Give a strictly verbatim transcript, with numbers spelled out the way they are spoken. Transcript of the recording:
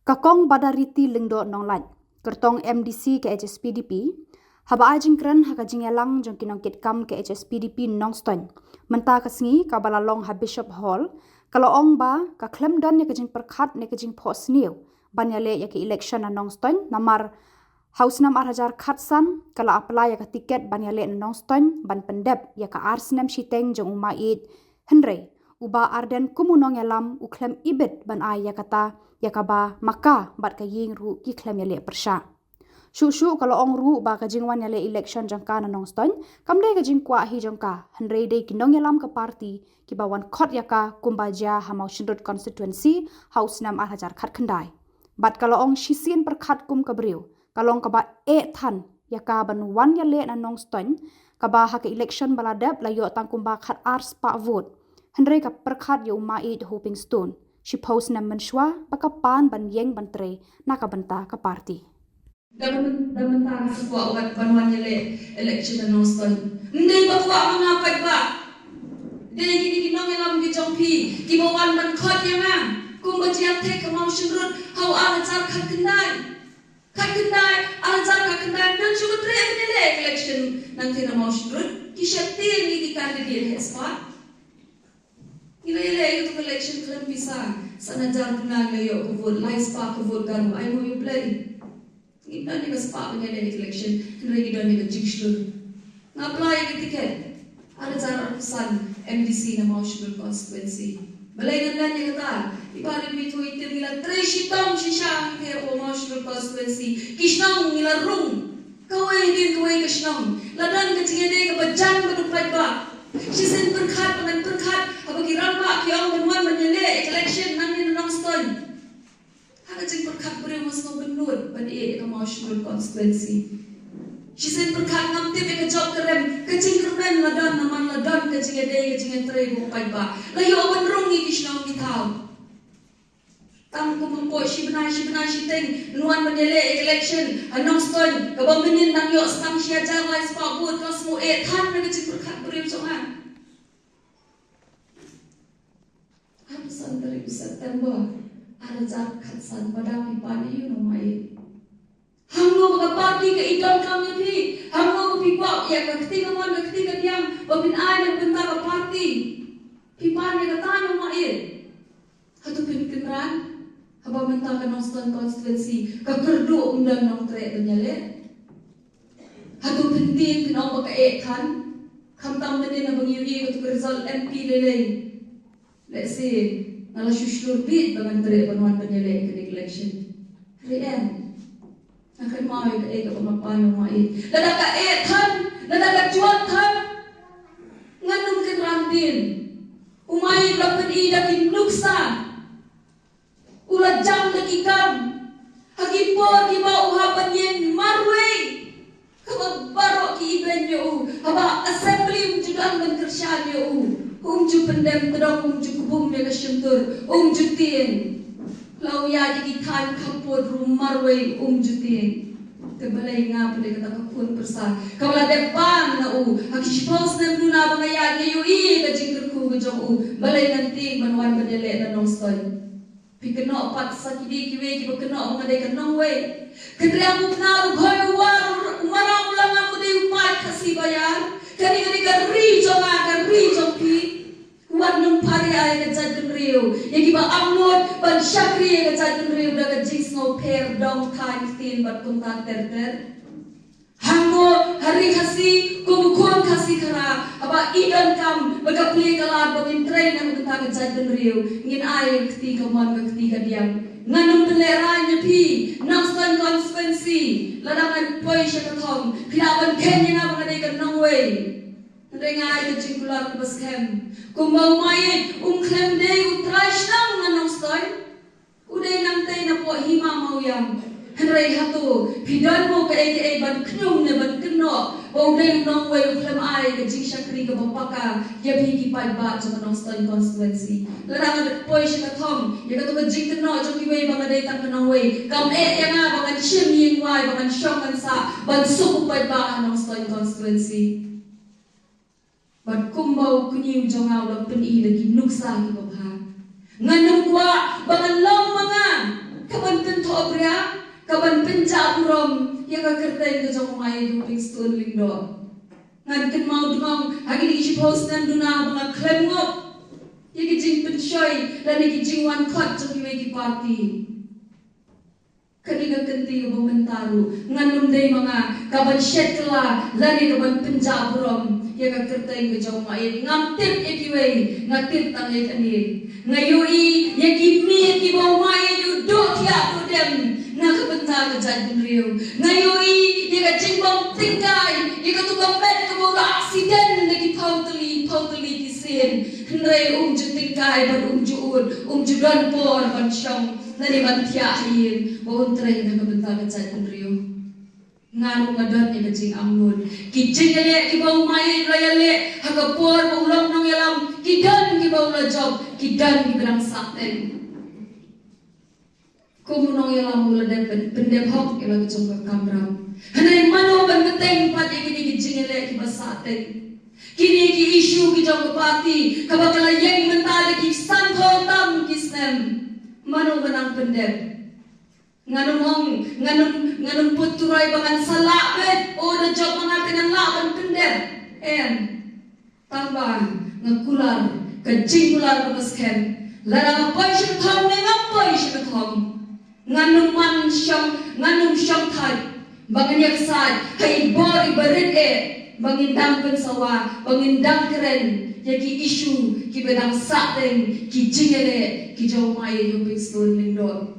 Ka Kong Badariti Lyngdoh Nonglait, kyrtong M D C ka H S P D P, haba ai jingkren ha ka jingïalang jong ki nongkitkam ka H S P D P Nongstoiñ mynta ka sngi kaba la long ha Bishop Hall, ka la ong ba ka khlem don ïa ka jingpyrkhat ne ka jingphohsniew ban ïaleh ïa ka election na Nongstoiñ, namar ha u snem ar hajar khatsan ka la apply ïa ka tiket ban ïaleh na Nongstoiñ ban pyndep ïa ka ar snem shiteng jong u Maieit. Hynrei u Bah Ardent kum u nongïalam u khlem ibit ban ai ïa kata, ïa kaba ma ka bad ka ïing ruh ki khlem ïaleh pyrshah. Shuh shuh ka la ong ruh ba ka jingwan ïaleh election jong ka na Nongstoiñ kam dei ka jingkwah hi jong ka, hynrei dei ki nongïalam ka party kiba wan khot ïa ka, kumba jia ha Mawshynrut constituency ha u snem ar hajar khatkhyndai. Bad ka la ong shisien pyrkhat kum ka briew, ka long kaba eh than ïa ka ban wan ïaleh na Nongstoiñ, kaba ha ka election ba la dep la ïoh tang kumba khatar spah vote. Hynrei ka pyrkhat ïa u Maieit Hoping Stone shiphew snem mynshuwa ba ka pan ban ïeng ban trei na ka bynta ka party. Da myn-, da mynta nga sa kwah wat ban wan ïaleh election na Nongstoiñ. Ym dei ba kwah ma nga paidbah. Dei kine ki nongïalam ki jong phi kiba wan ban khot ïa nga, kumba jia thik ha Mawshynrut ha u ar hajar khatkhyndai. Khatkhyndai, ar hajar khatkhyndai, ym don shuh ka trei ban ïaleh election nangta na Mawshynrut. Ki sheptieng ïa ki candidate heh spah. Ngi la ïaleh ïa ka election khlem pisa, san hajar duna ngi la ïoh ka vote, lai spah ka vote Garo, ai nguh ïa U Blei. Ngim don ïa ka spah ban ïaleh ïa ka election, hynrei ngi don ïa ka jingshlur. Nga apply ïa ka tiket ar hajar arphew san M D C na Mawshynrut constituency. Balei ngan len ïa kata? I Bah Ri Bithoi Tim, ngi la trei shitom shisha ha ka Mawshynrut constituency. Ki shnong ngi la rung. Kawei hadien kawei ka shnong la don ka jingïadei kaba jan bad u paidbah. Shisien pyrkhat ba ngan pyrkhat haba ki rangbah ki ong ban wan ban ïaleh ïa ka election nangne na Nongstoiñ. Ha ka jingpyrkhat briew nga sngewbynnud ban ïeh ïa ka Mawshynrut constituency. Shisien pyrkhat ngam tip ïa ka jop ka rem, ka jingkyrmen la don namar la don ka jingïadei ka jingïatrei bad u paidbah. La ïoh ban rung ïa ki shnong ki thaw. Tang kum mynta shi bnai shi bnai shiteng ngi wan ban ïaleh ïa ka election ha Nongstoiñ, kaba mynnin nang ïoh sdang shi hajar lai spah vote, ka la sngewbha eh than na ka jingpyrkhat briew jong nga. Arphew san tarik u September ar hajar khatsan, ba dang phi pan ïa u nongmai. Hangno ba ka party ka i donkam ïa phi? Hangno ba phi kwah ïa ka kti kamon ka kti kadiang ba phin ai na ka bynta ka party? Phi pan ïa kata nongmai. Hato phin kynran haba mynta ka Nongstoiñ constituency ka kyrduh, ym don nongtrei ban ïaleh? Hato phin tieng, phin ong ba ka eh than? Khamtam mynnin haba ngi ïohi kato ka result M P lei lei. Let's say nga la shu shlur bit ba ngan treh ban wan ban ïaleh ïa kane ka election. Hynrei em, nga kynmaw ïa kaei kaba nga pan, nongmai. Lada ka eh than, lada ka jwat than, ngan ym kynran dien. U Maieit u la pyni da ki nuksa, u la jam da ki kam ha ki por kiba u hap ban ïeng marwei. Kaba baroh ki ibeiñ ïa u, haba assembly um ju don ban kyrshan ïa u. Um ju pyndem tdong, um ju kbum ïa ka shyntur, um ju tieng. La u ïaid ïa ki thaiñ khappud ruh marwei, um ju tieng. Te balei nga pynlong kata ka khun pyrsa kaba la dep pan na u ha ki shiphew snem duna ba nga ïaid, nga ïohi ka jingkyrkhu ka jong u. Balei ngan tieng ban wan ban ïaleh na Nongstoiñ? Phi kynnoh pat sa ki dei kiwei kiba kynnoh ba nga dei ka nongwei. Kynriang u Pnar, u Bhoi, u War, u Maram, u Langam, u dei u paid Khasi ba ïar. Kane ka dei ka ri jong nga, ka ri jong phi. Wat nym pharia ïa ka jaitbynriew, ïa kiba angnud ban shakri ïa ka jaitbynriew da ka jingsngewpher dong, thaiñ, ktien bad kumta ter ter. Hangne ha ri Khasi, kum u khun Khasi Khara, haba i donkam bad ka plie ka lad ba ngin trei na ka bynta ka jaitbynriew, ngin ai ka kti kamon ka kti kadiang. Ngan ym pynlehrain ïa phi, Nongstoiñ constituency, lada ngan poi sha ka thong, phi lah ban kheiñ ïa nga ba nga dei ka nongwei. Hynrei nga ai ka jingkular kaba skhem. Kumba u Maieit um khlem dei u trai shnong na Nongstoiñ. U dei nangtei napoh hima Mawïang. Hynrei hato phi don mo kaei kaei ban khñium ne ban kynnoh ba u dei u nongwei, u khlem ai ka jingshakri kaba paka ïa phi ki paidbah jong ka Nongstoiñ constituency? Lada nga poi sha ka thong, ïa kato ka jingkynnoh jong kiwei ba nga dei tang ka nongwei, kam eh ïa nga ba ngan shim ïing wai, ba ngan shong ngan sah ban suk u paidbah ha Nongstoiñ constituency. Bad kumba u kñi u jong nga u la pyni da ki nuksa kiba bha, ngan ym kwah ba ngan long ma nga kaban pyn ban pynjah burom ïa ka kyrteng ka jong u Maieit Hopingstone Lyngdoh. Ngan kynmaw dngong ha kine ki shiphew snem duna ba nga khlem ngop ïa ki jingpynshoi lane ki jingwan khot jong kiwei ki party. Kane ka kynti kaba mynta ruh ngan ym dei ma nga kaban shet kylla lane kaban pynjah burom ïa ka kyrteng ka jong u Maieit. Ngam tip ïa kiwei, nga tip tang ïa kane. Nga ïohi ïa ki miet kiba u Maieit u duh thiah duh dem na ka bynta ka jaitbynriew. Nga ïohi ïa ka jingbym tyngkai, ïa katu ka met kaba u la accident da ki phew tylli phew tylli ki sien. Hynrei um ju tyngkai bad um ju ud, um ju don por ban shong lane ban thiah ha ïing ba un trei na ka bynta ka jaitbynriew. Nga ruh nga don ïa ka jingangnud. Ki jingïaleh kiba u Maieit u la ïaleh ha ka por ba u long nongïalam, ki don kiba u la jop, ki don kiba dang sahteng. Kum u nongïalam u la dep pyn-, pyndep hok ïa la ka jong ka kamram. Hynrei mano ban bteng pat ïa kine ki jingïaleh kiba sahteng? Kine ki issue ki jong ka party kaba ka la ïeng mynta da ki sanphew tam ki snem. Mano ban nang pyndep? Ngan ym ong, ngan ym, ngan ym put turoi ba ngan sa lah beit, o da jop ma nga te ngan lah ban pyndep. Em. Tang ba nga kular ka jingkular kaba skhem. Lada nga poi sha ka thong ne ngam poi sha ka thong, ngan ym man shong, ngan ym shongthait ba ngan ïaksaid ha i bor iba rit eh, ba ngin dang pynsawa, ba ngin dang kren ïa ki issue kiba dang sahteng, ki jingïaleh ki jong u Maieit Hopingstone Lyngdoh.